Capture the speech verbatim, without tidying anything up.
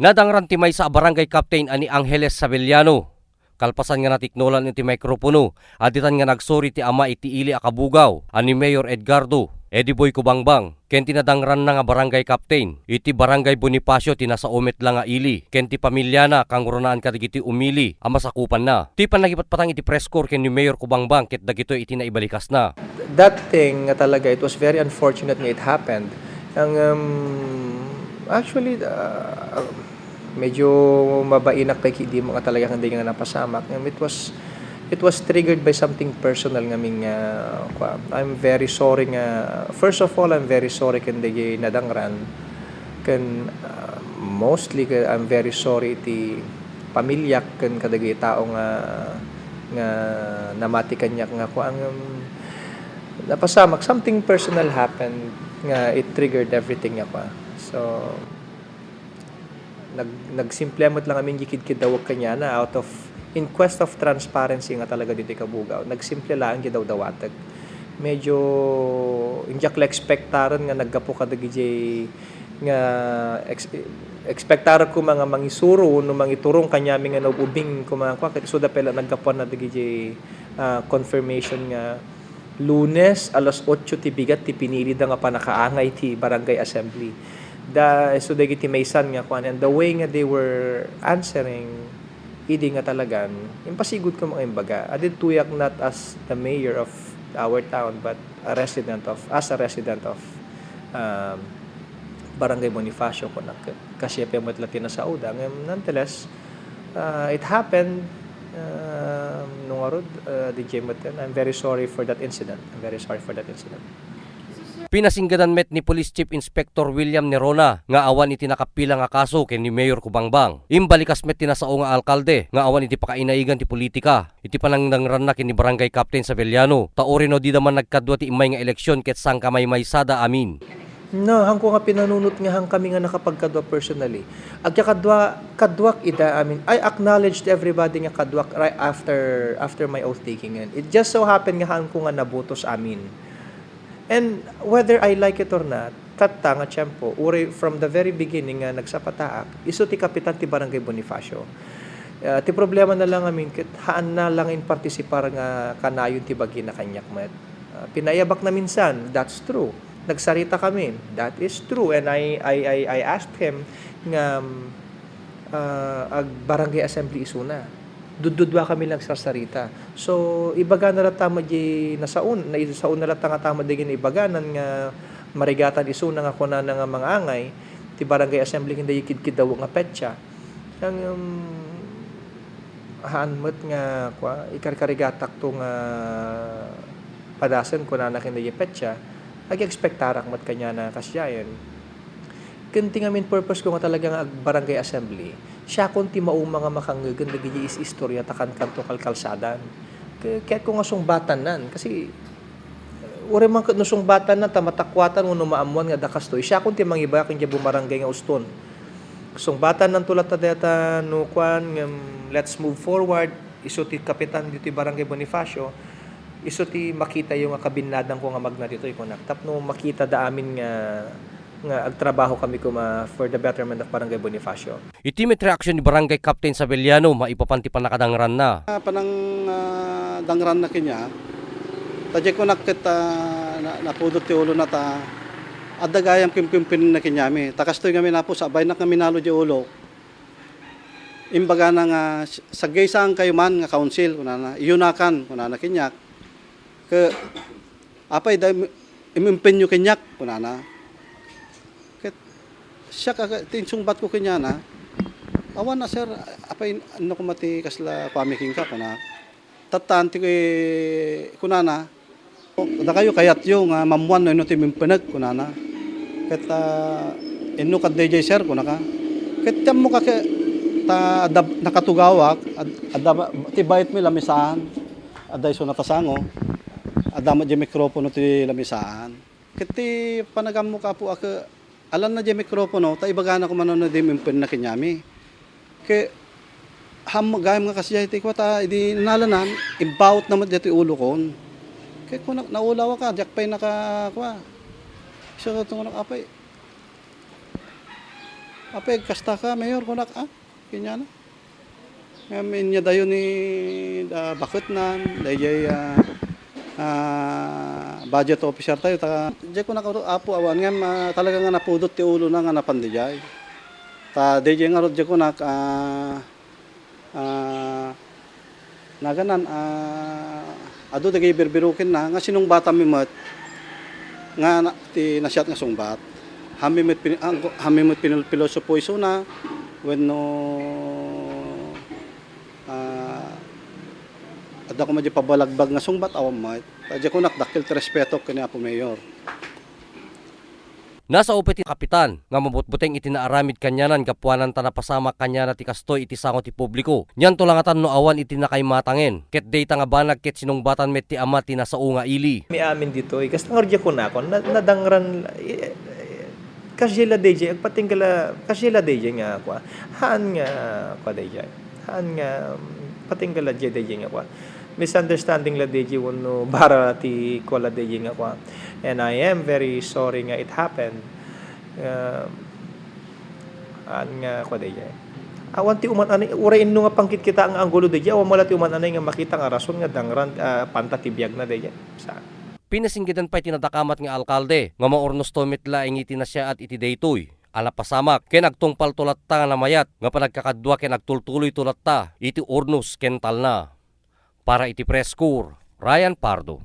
Nadangran ti maysa a barangay captain a ni Angeles Sabeliano. Kalpasan nga natiknolan iti mikropono, additan nga nagsuri ti ama iti ili a kabugaw a ni Mayor Edgardo, Eddie Boy Cubangbang, ken ti nadangranna nga barangay captain iti Barangay Bonifacio ti nasao met la nga ili, ken ti pamiliana kangrunaan kadagiti umili a masakupanna. Ti pannakipatpatang iti press corps ken ni Mayor Cubangbang ket dagitoy iti naibalikasna. That thing nga talaga, it was very unfortunate nga it happened. Ang, um, actually, ah, medyo mabainak pay kidimo nga talaga nga di nga napasamak. Um, it was, it was triggered by something personal nga min nga, kwa, I'm very sorry nga, first of all, I'm very sorry ken dagiti nadangran. Ken, ah, mostly, ke-, I'm very sorry iti pamiliak ken kadagiti tao nga, nga namati kaniak nga, kwa, ang, um, napasamak, something personal happened nga it triggered everything nga, kwa. So, nag-, nagsimple met lang amin di kidkiddawek kaniana out of, in quest of transparency nga talaga ditoy kabugaw. Nagsimple lang di dawdawatek. Medyo, indiak la expectaren nga naggapu kadagiti nga ex-, expectarek koma nga mangisuro no mangiturong kaniami nga naub-ubing koma, kwa, ket isuda pay la naggapuan na dagiti, ah, confirmation nga Lunes, alas otso ti bigat ti pinilida nga pannakaangay ti barangay assembly. Da, isu dagiti maysan nga kuan, and the way nga they were answering, idi nga talagan, impasigud ko nga imbaga, I did tuyak not as the mayor of our town, but a resident of, as a resident of, um, Barangay Bonifacio, kunak, kasi pay met la ti nasaoda. Ngem, nonetheless, uh, it happened, um, no ngarud, uh, D J Muten, I'm very sorry for that incident. I'm very sorry for that incident. Pinasinggadan met ni Police Chief Inspector William Nerona nga awan iti nakapila nga kaso ken ni Mayor Cubangbang. Imbalikas met ti nasao nga alkalde nga awan iti pakainaigan ti politika iti panangdangranna ken ni Barangay Captain Sabeliano, ta urino dida man nagkadua ti immay nga eleksyon ket sangkamaymaysada amin. No, haanko nga pinanunot nga haankami nga nakapagkadua personally. Agka kadua, kaduak ida, I mean, I acknowledged everybody nga kaduak right after, after my oath taking. And it just so happened nga haanko nga nabotos amin. And whether I like it or not, tatta nga tiempo, uray from the very beginning nga nagsapataak, isu ti kapitan ti Barangay Bonifacio. Ah, ti problema na lang amin ket haanna lang in partisipar nga kanayon ti bagina kaniak met. Ah, pinaayabakna minsan, that's true. Nagsarita kami, that is true. And I, I, I, I asked him nga, um, ah, ag-barangay assembly isuna. Dudduduakami lang sarsarita. So, ibagana latta met di nasaon, naisaon na latta nga tama dagiti ibaganan nga marigatan isuna nga kunana nga mangangay ti barangay assembly ken dagiti kidkiddawek nga petsa. Ang, um, haan met nga, kua, ikarkarigatakto nga padasen kunana ken dagiti petsa, ag-expectarak met kaniana kasdiayen. Ken ti ngamin purpose ko nga talaga nga ag-barangay assembly, siakon ti mauma nga makangngegen dagiti is-istorya ta kankanto kalkalsadan. Ke-, kayatko nga sungbatannan, kasi, eh, uray man ket no sungbatannan ta matakuatan wenno maammoan nga adda kastoy, siakon ti mangibaga ken diay bumarangay nga uston. Sungbatannanto latta dayta no kuan, ngem let's move forward. Isu ti kapitan ditoy Barangay Bonifacio, isu ti makitayo nga kabinnadangko nga magna ditoy, kunak. Tapno makitada amin nga, nga agtrabaho kami koma for the betterment of Barangay Bonifacio. Iti met reaksyon ni Barangay Captain Sabeliano maipapan ti pannakadangranna. Ah, panang, ah, dangranna kaniak, ta diay kunak ket, ah, na-, napudot ti ulona ta adda gayam kimkimpininna kaniami. Ta kastoy ngamin, Apo, sabaynak nga minalo diay ulok. Imbagana nga, "Saggaysaan kayo man nga kaunsil," kunana. "Iyunakan," kunana kaniak. Ke, "Apay da im-, imimpenyo kaniak?" kunana. Ket siak a, ti insungbatko kaniana, "Awan a, sir, apay, no koma ti kasla kuami kenka?" kuna. Tattan ti kunana, "Dakayo, kayatyo nga maammoan no inno ti imimpenek," kunana. Ket, ah, "Inno kad daydiay, sir?" kunaka. Ket ti ammok a ke-, ta adda nakatugawak, ad-, adda ti bayet mi lamisaan. Adda isuna ta sango. Adda met diay mikropono ti lamisaan. Ket ti panagammok, Apo, a ke-, alanna diay mikropono, ta ibagana koma no di imimpenna kaniami. Ke, ham-, gayam nga kasdiay ti kua, ta idi nalanan, imbawtna met daytoy ulokon. Ke kunak, naulawak a, diak pay naka-, kua. Isu ket kunak, "Apay, Apay, kasta ka, Mayor, kunak, ah, kanyana. Ngem, inyadayo ni, ah, baketnan, dayjay, ah, ah, budget officer tayo, ta, dayjay kunak, Apo, awan, ngem, ah, talaga nga napudot ti ulona nga napan dayjay. Ta, dayjay ngarud, dayjay kunak, ah, ah, Naganan, ah, adu dagiti birbirukenna nga sinungbatanmi met nga na-, ti nasayaat nga sungbat. Hammi met pin-, ah, hammi met pinil-, pilosopo isuna wenno, ah, adda koma di pabalagbag nga sungbat, awan met. Dayjay kunak, dakkel ti respetok ken ni Apo Mayor. Nasao pay ti kapitan nga mabutbuteng iti naaramid kanianan gapuanan ta napasamak kaniana ti kastoy iti sango ti publiko. Nianto la ngatan no awan iti nakaimatangen, ket dayta nga banag ket sinungbatan met ti ama ti nasao nga ili. Mi amin ditoy, kasta nga diay kunakon, na-, nadangran, eh, eh, kasdiay la dayjay, agpatingga la, kasdiay la dayjay nga kua. Haan nga kua dayjay. Haan nga, um, patingga la diay dayjay nga kua. Misunderstanding la dayjay wenno bara ti kua la dayjay nga kua. And I am very sorry nga it happened. Um, haan nga kua dayjay. Awan ti uman-anay, uray inno nga pangkitkita nga anggulo dayjay, awan mo la ti uman-anay nga makita nga rason nga dangran, ah, panta ti biagna dayjay. Saan? Pinasinggedan pay ti nadakamat nga alkalde nga maurnosto met laeng iti nasayaat iti daytoy a napasamak ken agtungpalto latta nga namayat nga panagkakadua ken agtultuloyto latta iti urnos ken talna. Para iti Press Corps, Ryan Pardo.